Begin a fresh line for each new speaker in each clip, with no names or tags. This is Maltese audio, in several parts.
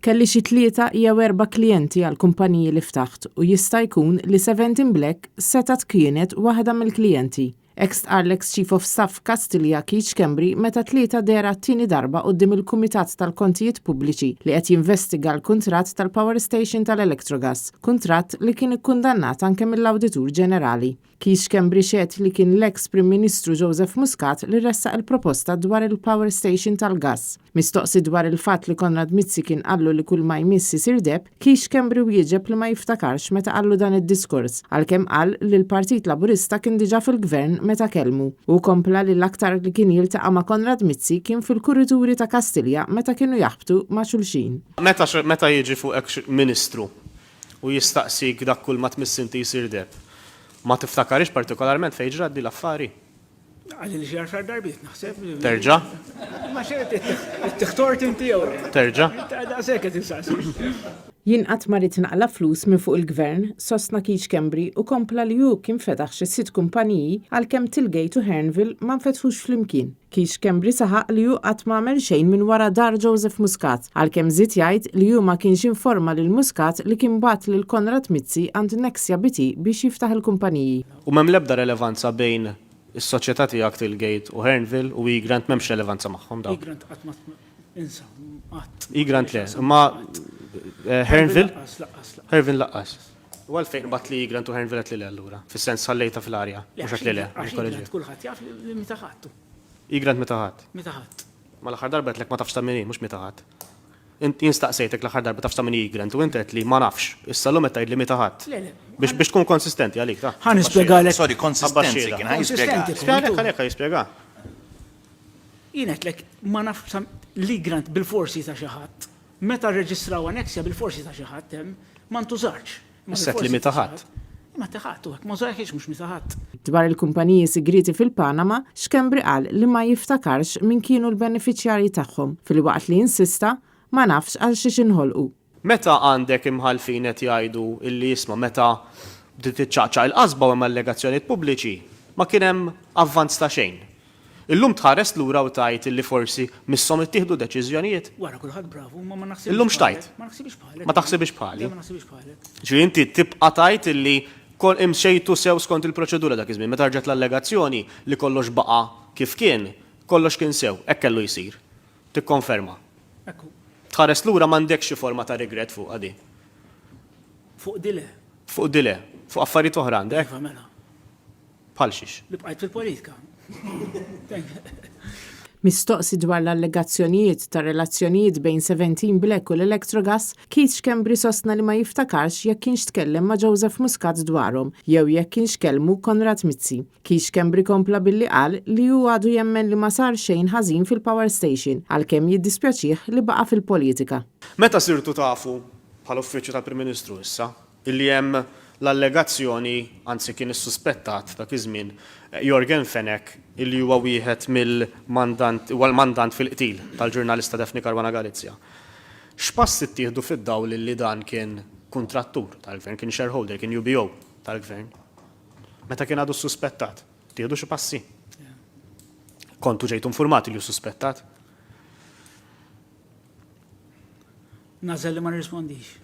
Kelli xi tlieta jew erba' klijenti għall-kumpaniji li ftaħt u jista' jkun li Seventeen Black setgħet kienet waħda mill-klijenti. Hekk stqarr l-eks Chief of Staff f'Kastilja Keith Schembri meta t-Tlieta deher għat-tieni darba quddiem il-Kumitat tal-Kontijiet Pubbliċi li qed jinvestiga l-kuntratt tal-power station tal-Electrogas, kuntratt li kien ikkundannat anke mill-Awditur Ġenerali. Keith Schembri xehed li kien l-eks Prim Ministru Joseph Muscat li ressaq il-proposta dwar il-power station tal-gass. Mistoqsi dwar il-fatt li Konrad Mizzi kien qallu li kull ma jmiss isir deheb, Keith Schembri wieġeb li ma jiftakarx meta qallu dan id-diskors, għalkemm qal li l-Partit Laburista kien diġà fil-Gvern meta kellmu. Hu kompla li l-aktar li kien jiltaqa' ma' Konrad Mizzi kien fil-kurituri ta' Kastilja meta kienu jaħbtu ma' xulxin.
Meta meta jiġi fuqek Ministru u jistaqsik dak kull ma tmiss inti jsir deheb. Ma tiftakarhiex partikolarment fejn ġrat din l-affari?
Qalli li xi għaxar darbiet naħseb.
Terġa'?
Ma xejn ittih tort inti jew le?
Terġa'?
Daqshekk qed insaqsi.
Jien qatt ma ridt naqla' flus minn fuq il-Gvern, sostna Keith Schembri u kompla li hu kien fetaħ xi sitt kumpaniji għalkemm Tilgate u Hearnville ma nfetħux flimkien. Keith Schembri saħaq li hu qatt ma għamel xejn minn wara dar Joseph Muscat, għalkemm żied jgħid li hu ma kienx informa lil Muscat li kien bagħat lil Konrad Mizzi għand Nexia BT biex jiftaħ il-kumpaniji.
U m'hemm l-ebda relevanza bejn is-soċjetà tiegħek Tilgate u Hearnville u Egrant m'hemmx relevanza magħhom dawk.
Egrant qatt ma insa, qatt.
Egrant le, imma Hearnville?
Lanqas, lanqas, lanqas.
Hearnville lanqas. U għalfejn qbadt li Egrant u Hearnville għedt li le allura? Fis-sens ħallejtha fl-arja, mhux għedt li le,
Għax Egrant kulħadd jaf li meta ħadtu.
Egrant meta ħadt?
Meta ħadt.
Ma l-aħħar darba għedtlek ma tafx ta' min hi, mhux meta ħadt. Int jien staqsejtek l-aħħar darba tafx ta' min hi Egrant u int għedt li ma nafx. Issa llum qed tgħidli meta ħadt.
Le, le.
Biex biex tkun konsistenti għalik, ta.
Ħa nispjegalek.
Sorry, konsistenzi kien ħa jispjega.
Spjegalek għalhekk ħa jispjega.
Jien għedtlek ma nafx ta' l-Egrant bilforsi ta' xi ħadd. Meta rreġistraw Anexia bilforsi ta' xi ħadd hemm, ma ntużatx.
Issa għedt li meta ħadd.
Imma ta' ħadd u hekk ma użajhiex mhux meta ħadd.
Dwar il-kumpaniji sigrieti fil-Panama, Schembri qal li ma jiftakarx min kienu l-benefiċjarji tagħhom, filwaqt li insista, Ma nafx għal xiex inħolqu.
Meta għandek imħallfin qed jgħidu illi isma' meta bdiet tiċċaqċaq il-qasba u hemm allegazzjonijiet pubbliċi, ma kien hemm avvanz ta' xejn. Illum tħares lura u tgħid illi forsi misshom ittieħdu deċiżjonijiet?
Wara kulħadd bravu, imma ma naħsibhiex
Illum x'tgħid?
bħalek. Ma naħsibhiex bħalek.
Ma taħsibhiex bħali?
Le, ma naħsibhiex bħalek.
Ġifieri inti tibqa' tgħid illi kol imxejtu sew skont il-proċedura dak iż-żmien. Meta rġgħet l-allegazzjoni li kollox baqa' kif kien, kollox kien sew, hekk kellu jsir. Tikkonferma.
Hekk hu.
Tħares lura m'għandekx xi forma ta' regret fuqha di?
Fuq di le.
Fuq di le. Fuq affarijiet oħra għandek?
Iva, mela.
Bħal xiex?
Li bqajt fil-politika.
Mistoqsi dwar l-allegazzjonijiet ta' relazzjonijiet bejn Seventeen Black u l-Electrogas, Keith Schembri sostna li ma jiftakarx jekk kienx tkellem ma' Joseph Muscat dwarhom jew jekk kienx kellmu Konrad Mizzi. Keith Schembri kompla billi qal li hu għadu jemmen li ma sar xejn ħażin fil-power station għalkemm jiddispjaċih li baqa' fil-politika.
Meta sirtu tafu, bħala Uffiċċju tal-Prim Ministru issa, Illi hemm l-allegazzjoni, anzi kien issuspettat dak iż-żmien, Yorgen Fenech illi huwa wieħed mill-mandant, huwa l-mandant fil-qtil tal-ġurnalista Daphne Caruana Galizia. X'passi ttieħdu fid-dawl illi dan kien kuntrattur tal-Gvern, kien shareholder, kien UBO tal-Gvern? Meta kien għadu ssuspettat, ttieħdu xi passi? Kontu ġejtu infurmati li hu suspettat?
Nagħżel li ma nirrispondix.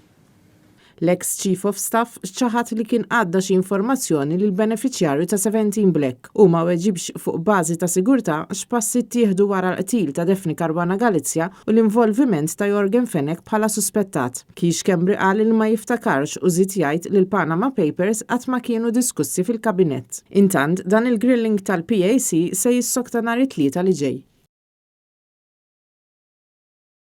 L-eks Chief of Staff ċaħad li kien għadda xi informazzjoni lill-benefiċjarju ta' Seventeen Black u ma weġibx fuq bażi ta' sigurtà x'passi ttieħdu wara l-qtil ta' Daphne Caruana Galizia u l-involviment ta' Yorgen Fenech bħala suspettat. Keith Schembri qal li ma jiftakarx u żied jgħid li l-Panama Papers qatt ma kienu diskussi fil-Kabinett. Intant, dan il-grilling tal-PAC se jissokta nhar it-Tlieta li ġej.